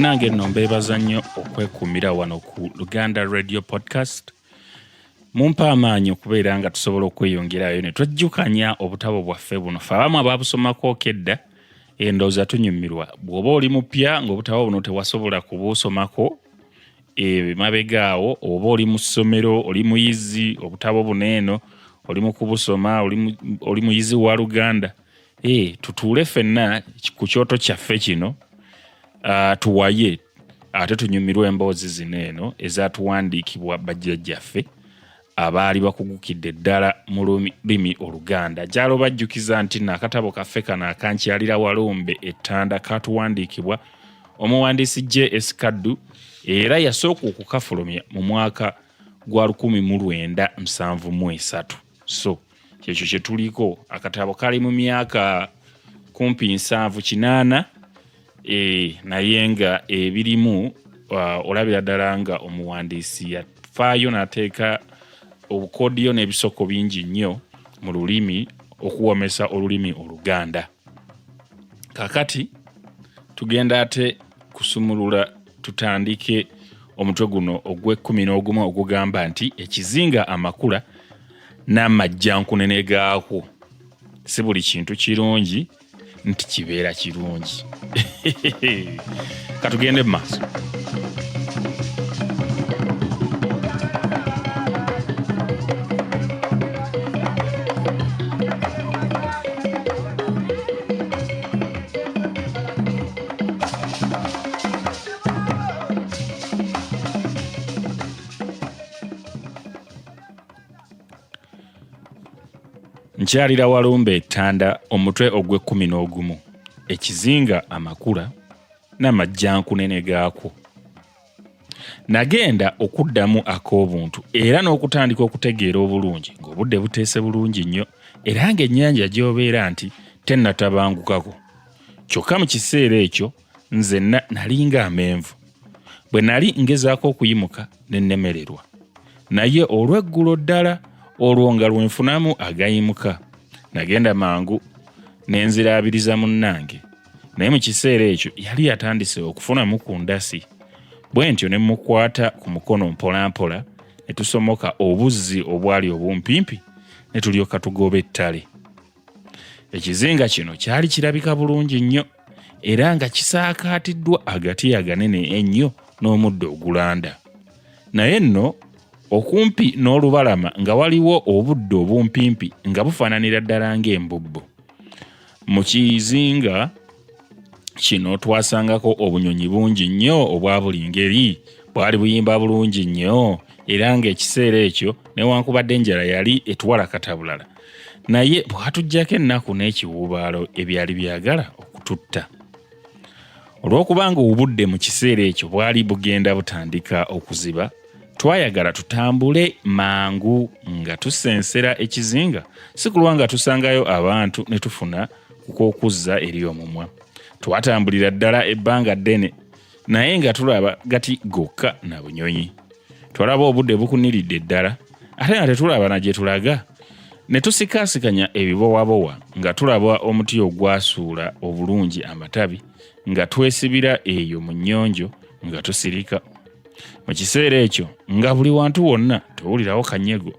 Bannange nno mbeebaza nnyo okwekuumira wano ku Luganda Radio Podcast. Mumpa amaanyi okubeera nga tusobola okweyongerayo ne twejjukanya obutabo bwaffe buno. Ffe abamu abaabusomako kedda endowooza tunyumirwa. Bw'oba oli mupya ng'obutabo buno tewasobola kubusomako emabega awo, oba oli mu ssomero, oli muyizi, obutabo buno eno oli mu kubusoma, oli muyizi wa Luganda, tutuule ffenna ku kyoto kyaffe kino, tuwaye ate tunyumirwe emboozi zino eno ezatuwandiikibwa bajjajjaffe abaali bakugukidde ddala mu lulimi Oluganda. Njagala obajjukiza nti nno akatabo kaffe kano akankyalira Walumbe Ettanda katuwandiikibwa omuwandiisi J.S. Kaddu era yasooka okukafulumya mu mwaka gwa 1973. So kyekyo kye tuliko, akatabo kali mu myaka kumpi 78, naye nga ebirimu, olabira ddala nga omuwandiisi yafaayo n'ateeka obukoodiyo n'ebisoko bingi nnyo mu lulimi okuwomesa olulimi Oluganda. Kaakati tugenda ate kusumulula tutandike omutwe guno ogw'ekkumi n'ogumu ogugamba nti ekizinga amakula n'amajjankunene gaakwo. Si buli kintu kirungi nti kibeera kirungi. Katugende mu maaso. Nkyalira Walumbe Ettanda omutwe ogw'ekkumi n'ogumu, ekizinga amakula n'amajjankunene gaakwo. Nagenda okuddamu ak'obuntu era n'okutandika okutegeera obulungi ng'obudde buteese bulungi nnyo era ng'ennyanja gy'obeera nti tennatabangukako. Kyokka mu kiseera ekyo nzenna nalinga amenvu. Bwe nali ngezaako okuyimuka ne nnemererwa. Naye olw'eggulo ddala olwo nga lwe nfunamu agayimuka, nagenda mangu ne nziraabiriza munnange. Naye mu kiseera ekyo yali atandise okufunamu ku ndasi. Bwe ntyo ne mmukwata ku mukono mpolampola ne tusomoka obuzzi obwali obumpimpi ne tulyoka tugoba ettale. Ekizinga kino kyali kirabika bulungi nnyo era nga kisaakaatiddwa agati aganene ennyo n'omuddo ogulanda. Naye nno okumpi n'olubalama nga waliwo obuddo obumpimpi nga bufaananira ddala ng'embubbo. Mu kizinga kino twasangako obunyonyi bungi nnyo obwa buli ngeri. Bwali buyimba bulungi nnyo era ng'ekiseera ekyo newankubadde enjala yali etuwalakata bulala, naye bwatuggyako ennaku n'ekiwuubaalo ebyali byagala okututta. Olw'okubanga obudde mu kiseera ekyo bwali bugenda butandika okuziba, twayagala tutambule mangu nga tusensera ekizinga, si kulwa nga tusangayo abantu ne tufuna ku k'okuzza eri omumwa. Twatambulira ddala ebbanga ddene naye nga tulaba gati gokka na bunyonyi. Twalaba obudde bukuniridde ddala ate nga tetulaba na gye tulaga. Ne tusikaasikanya ebibowabowa nga tulaba omuti ogwasuula obulungi amatabi nga twesibira eyo mu nnyonjo nga tusirika. Mu kiseera ekyo nga buli wantu wonna towulirawo kanyego,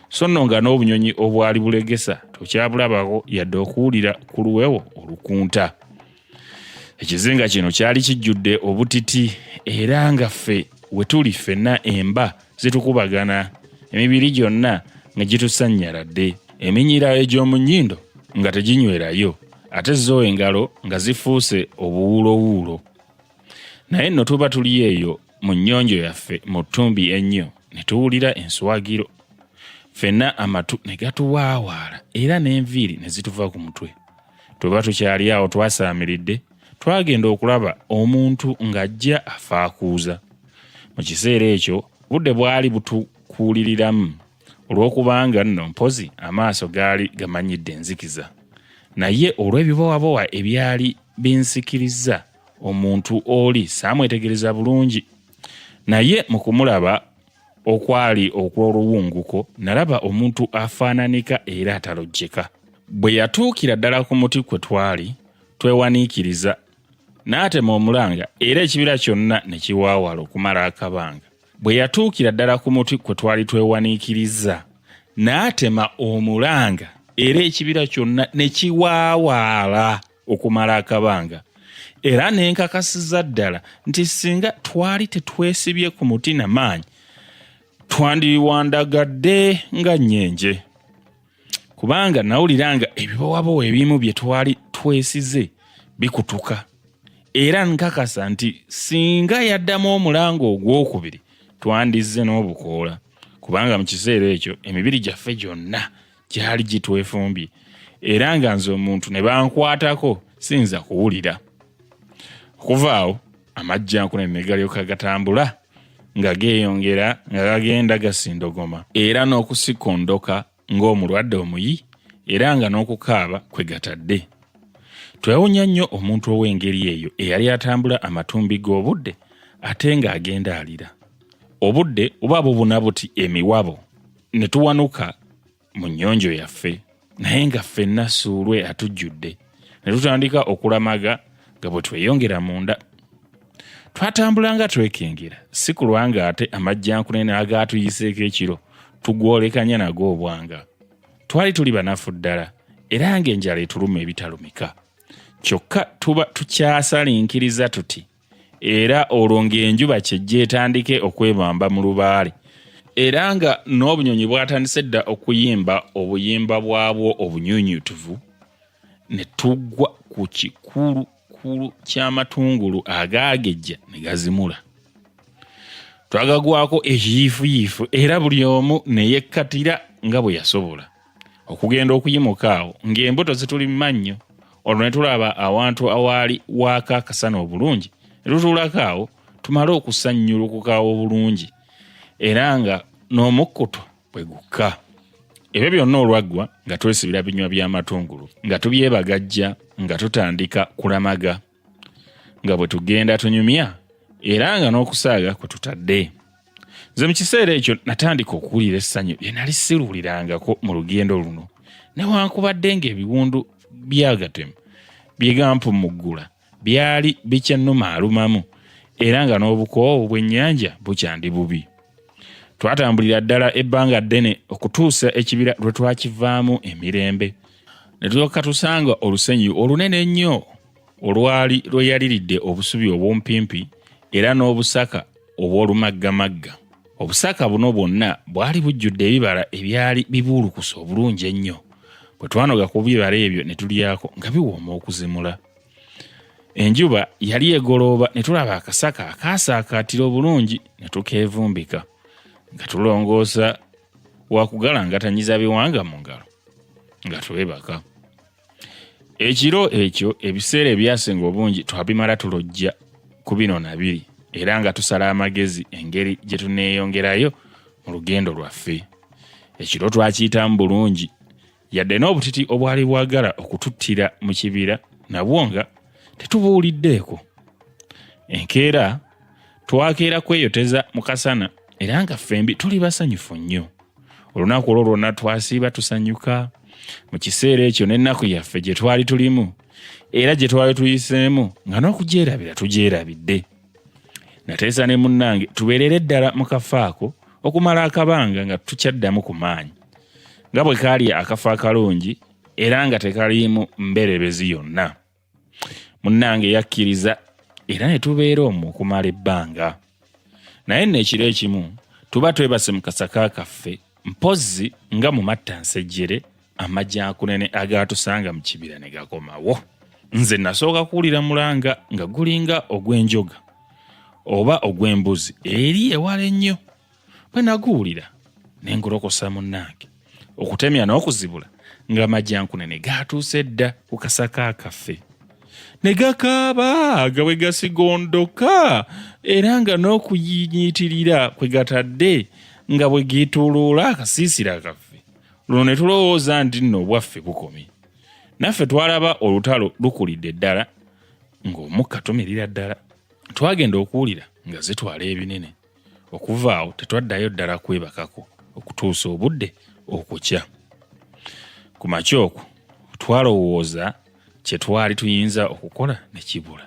so nno nga n'obunyonyi obwali bulegesa tokyabulabako yadde okuwulira ku luwewo olukunta. Ekizinga kino kyali kijjudde obutiti era nga ffe we tuli ffenna emba zitukubagana, emibiri gyonna nga gitusanyaladde, eminyira egy'omu nnyindo nga teginywerayo, ate zo engalo nga zifuuse obuwuulowuulo. Naye nno tuba tuli eyo mu nnyonjo yaffe mu ttumbi ennyo ne tuwulira enswagiro. Ffenna amatu ne gatuwaawaala era n'enviiri ne zituva ku mutwe. Tuba tukyali awo twasaamiridde, twagenda okulaba omuntu ng'ajja afaakuuza. Mu kiseera ekyo obudde bwali butukuuliriramu olw'okubanga nno mpozi amaaso gaali gamanyidde enzikiza. Naye olw'ebibowabowa ebyali binsikirizza omuntu oli saamwetegereza bulungi. Naye mu kumulaba okwali okw'oluwunguko nalaba omuntu afaananika era atalojjeka. Bwe yatuukira ddala ku muti kwe twali twewaniikiriza, N'atema omulanga era ekibira kyonna ne kiwaawala okumala akabanga. Bwe yatuukira ddala ku muti kwe twali twewaniikirizza, n'atema omulanga era ekibira kyonna ne kiwaawaala okumala akabanga. Era ne nkakasiza ddala nti singa twali tetwesibye ku muti na maanyi, twandiwandagadde nga nnyenje. Kubanga nawulira nga ebibowabowa ebimu bye twali twesize bikutuka era nkakasa nti singa yaddamu omulanga ogwokubiri twandizze n'obukoola kubanga mu kiseera ekyo emibiri gyaffe gyonna gyali gitwefumbye era nga nze omuntu ne bankwatako siyinza kuwulira. Okuva awo amajjankunene ne galyoka gatambula nga geeyongera nga gagenda gasindogoma era n'okusikondoka ng'omulwadde omuyi era nga n'okukaaba kwe gatadde. Twewunya nnyo omuntu ow'engeri eyo eyali atambula amatumbi g'obudde ate ng'agenda alira. Obudde buba bubuna buti emiwabo ne tuwanuka mu nnyonjo yaffe naye nga ffenna ssuulwe atujjudde ne tutandika okulamaga nga bwe tweyongera munda. Twatambula nga twekengera si kulwa ng'ate amajjankunene agaatuyiseeko ekiro tugwolekanya nago obwanga. Twali tuli banafu ddala era ng'enjala etuluma ebitalumika. Kyokka tuba tukyasalinkiriza tuti era olwo ng'enjuba kyejja etandike okwebamba mu lubaale era nga n'obunyonyi bwatandise dda okuyimba obuyimba bwabwo obunyunyutuvu ne tuggwa ku kikulukulu ky'amatungulu agaagejja ne gazimula. Twagagwako ekiyiifuyiifu era buli omu ne yekkatira nga bwe yasobola. Okugenda okuyimuka awo ng'embuto zituli mu mannyo, olwo ne tulaba awantu awaali waaka akasana obulungi ne tutuulako awo tumale okusannyulukuka obulungi era nga n'omukkuto bwe gukka. Ebyo byonna olwaggwa nga twesibira binywa by'amatungulu nga tubyebagajja nga tutandika kulamaga nga bwe tugenda tunyumya era nga n'okusaaga kwe tutadde. Nze mu kiseera ekyo natandika okuwulira essanyu lye nali siruwulirangako mu lugendo luno newankubadde ng'ebiwundu by'agatemu bye gampumuggula byali bikyannumaalumamu era nga n'obukoowu bw'ennyanja bukyandi bubi. Twatambulira ddala ebbanga ddene okutuusa ekibira lwe twakivaamu emirembe ne tulyoka tusanga olusenyi olunene ennyo olwali lweyaliridde obusubi obumpimpi era n'obusaka obw'olumaggamagga. Obusaka buno bwonna bwali bujjudde ebibala ebyali bibuulukuse obulungi ennyo. Bwe twanoga ku bibala ebyo ne tulyako nga biwooma okuzimula. Enjuba yali egolooba ne tulaba akasaka akaasaakaatira obulungi ne tukeevumbika nga tulongoosa wa kugalangatanyiza biwanga mu ngalo nga twebaka. Ekiro ekyo ebiseera ebyasinga obungi twabimala tulojja ku bino na biri era nga tusala amagezi engeri gye tuneeyongerayo mu lugendo lwaffe. Ekiro twakiyitamu bulungi yadde n'obutiti obwali bwagala okututtira mu kibira nabwo nga tetubuwuliddeeko. Enkeera twakeera kweyoteza mu kasana era nga ffembi tuli basanyufu nnyo. Olunaku olwo lwonna twasiiba tusanyuka. Mu kiseera ekyo n'ennaku yaffe gye twali tulimu era gye twali tuyiseemu nga n'okugyerabira tugyerabidde. Nateesa ne munnange tubeerere ddala mu kafo ako okumala akabanga nga tukyaddamu ku maanyi nga bwe kaali akafo akalungi era nga tekaliimu mberebezi yonna. Munnange yakkiriza era ne tubeera omwo okumala ebbanga. Naye nno ekiro ekimu tuba twebase mu kasaka kaffe mpozzi nga mu matta nsejjere amajjankunene agaatusanga mu kibira ne gakomawo. Nze nasooka kuwulira mulanga nga gulinga ogw'enjoga oba ogw'embuzi eri ewala ennyo. Bwe naguwulira ne ngolokosa munnange okutemya n'okuzibula nga majjankunene gaatuuse dda ku kasaka kaffe ne gakaaba nga bwe gasigondoka era nga n'okuyinyiitirira kwe gatadde nga bwe geetooloola akasiisira kaffe. Luno ne tulowooza nti nno obwaffe bukomye. Naffe twalaba olutalo lukulidde ddala ng'omukka tumirira ddala. Twagenda okuwulira nga zitwala ebinene. Okuva awo tetwaddayo ddala kwebakako okutuusa obudde okukya. Ku makya okwo twalowooza kye twali tuyinza okukola ne kibula.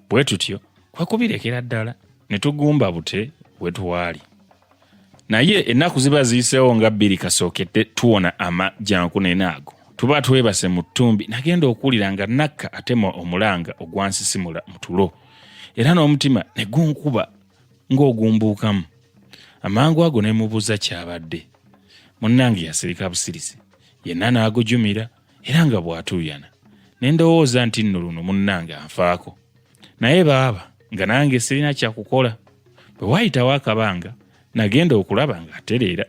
Bwe tutyo kwe kubirekera ddala ne tugumba bute we twali. Naye ennaku ziba ziyiseewo nga bbiri kasookedde tuwona amajjankunene ago. Tuba twebase mu ttumbi nagenda okuwulira nga Nakka atema omulanga ogwansisimula mu tulo era n'omutima ne gunkuba ng'ogumbuukamu. Amangu ago ne mubuuza ky'abadde. Munnange yasirika busirisi yenna n'agujumira era nga bw'atuuyana. Ne ndowooza nti nno luno munnange anfaako. Naye baaba nga nange sirina kya kukola. Bwe waayitawo akabanga nagenda okulaba ng'atereera.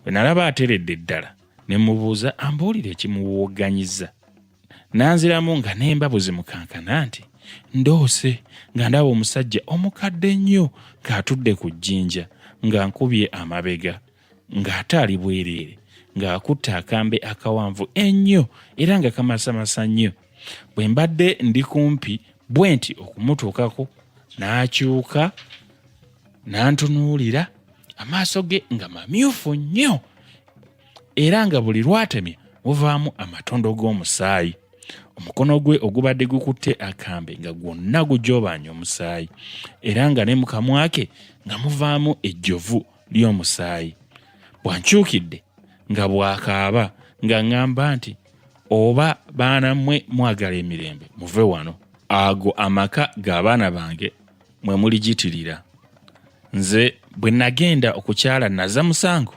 Bwe nalaba ateredde ddala ne mmubuuza ambuulire ekimuwogganyizza. N'anziramu nga n'embabu zimukankana nti, Ndoose nga ndaba omusajja omukadde ennyo ng'atudde ku jjinja ng'ankubye amabega ng'ate ali bwereere ng'akutte akambe akawanvu ennyo era nga kamasamasa nnyo. Bwe mbadde ndi kumpi bwenti okumutuukako n'akyuka n'antunuulira amaaso ge nga mamyufu nnyo era nga buli lw'atemya muvaamu amatondo g'omusaayi. Omukono gwe ogubadde gukutte akambe nga gwonna gujoobaanye omusaayi era nga ne mu kamwa ke nga muvaamu ejjovu ly'omusaayi. Bw'ankyukidde nga bw'akaaba nga ŋŋamba nti, Oba baana mmwe mwagala emirembe muve wano. Ago amaka g'abaana bange mwe muligitirira. Nze bwe nagenda okukyala naza musango.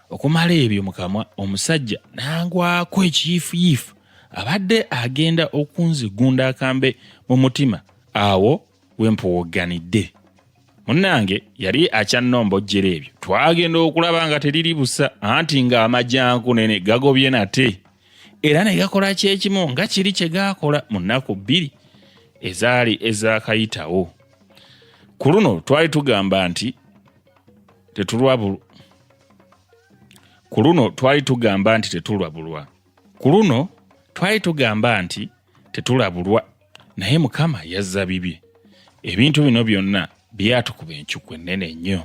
Okumala ebyo mu kamwa omusajja n'angwako ekiyiifuyiifu abadde agenda okunzigunda akambe mu mutima awo we mpowogganidde. Munnange yali akyannombojjera ebyo twagenda okulaba nga teriri busa anti ng'amajjankunene gagobye nate era ne gakola kyekimu nga kiri kye gaakola mu nnaku bbiri ezaali ezaakayitawo. Ku luno twali tugamba nti tetulwa ku luno twali tugamba nti tetulwabulwa ku luno twali tugamba nti tetulabulwa naye mukama yazza bibye ebintu bino byonna byatukuba encuku ennene ennyo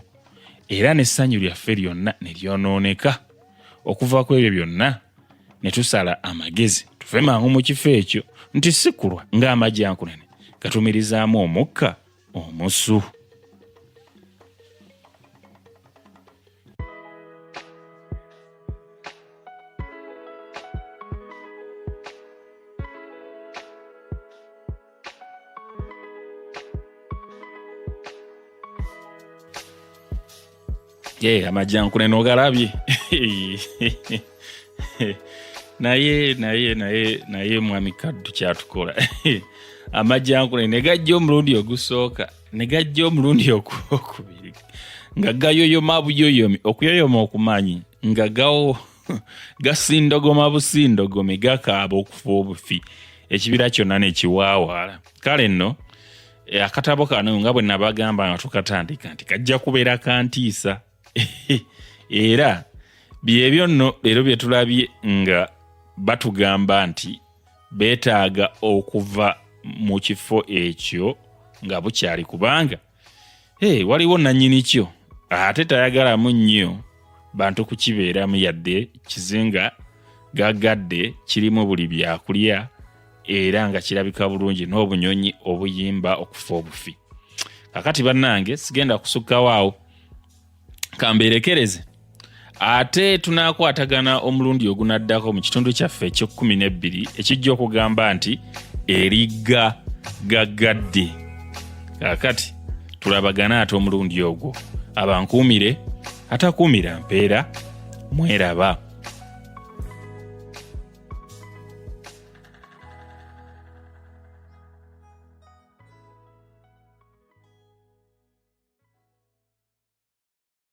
era n'essanyu lyaffe lyonna ne lyonooneka okuva ku ebyo byonna ne tusala amagezi tuve mangu mu kifo ekyo nti si kulwa ng'amajjankunene gatumirizaamu omukka omusu. Ye amajjankune nogalabye naye naye naye naye mwami kaddu kyatukola amajjankune ne gajja omulundi ogusooka ne gajja omulundi ogwokubiri nga gayoyoma buyoyomi okuyoyoma okumanyi nga gawo gasindogoma busindogomi gakaaba okufa obufi ekibira kyonna nekiwaawaala kale nno eh, akatabo kano nga bwe nabagamba nga tukatandika nti kajja kubeera kantiisa era byebyo nno leero bye tulabye nga batugamba nti beetaaga okuva mu kifo ekyo nga bukyali kubanga hey, waliwo nannyini kyo ate tayagalamu nnyo bantu kukibeeramu yadde kizinga gaggadde kirimu buli byakulya era nga kirabika bulungi n'obunyonyi obuyimba okufa obufi kakati bannange sigenda kusukkawo awo kambeerekereze ate tunaakwatagana omulundi ogunaddako mu kitundu kyaffe eky'ekkumi n'ebbiri ekijja okugamba nti erigga gaggadde kaakati tulabagane ate omulundi ogwo abankuumire atakuumira mpeera mweraba.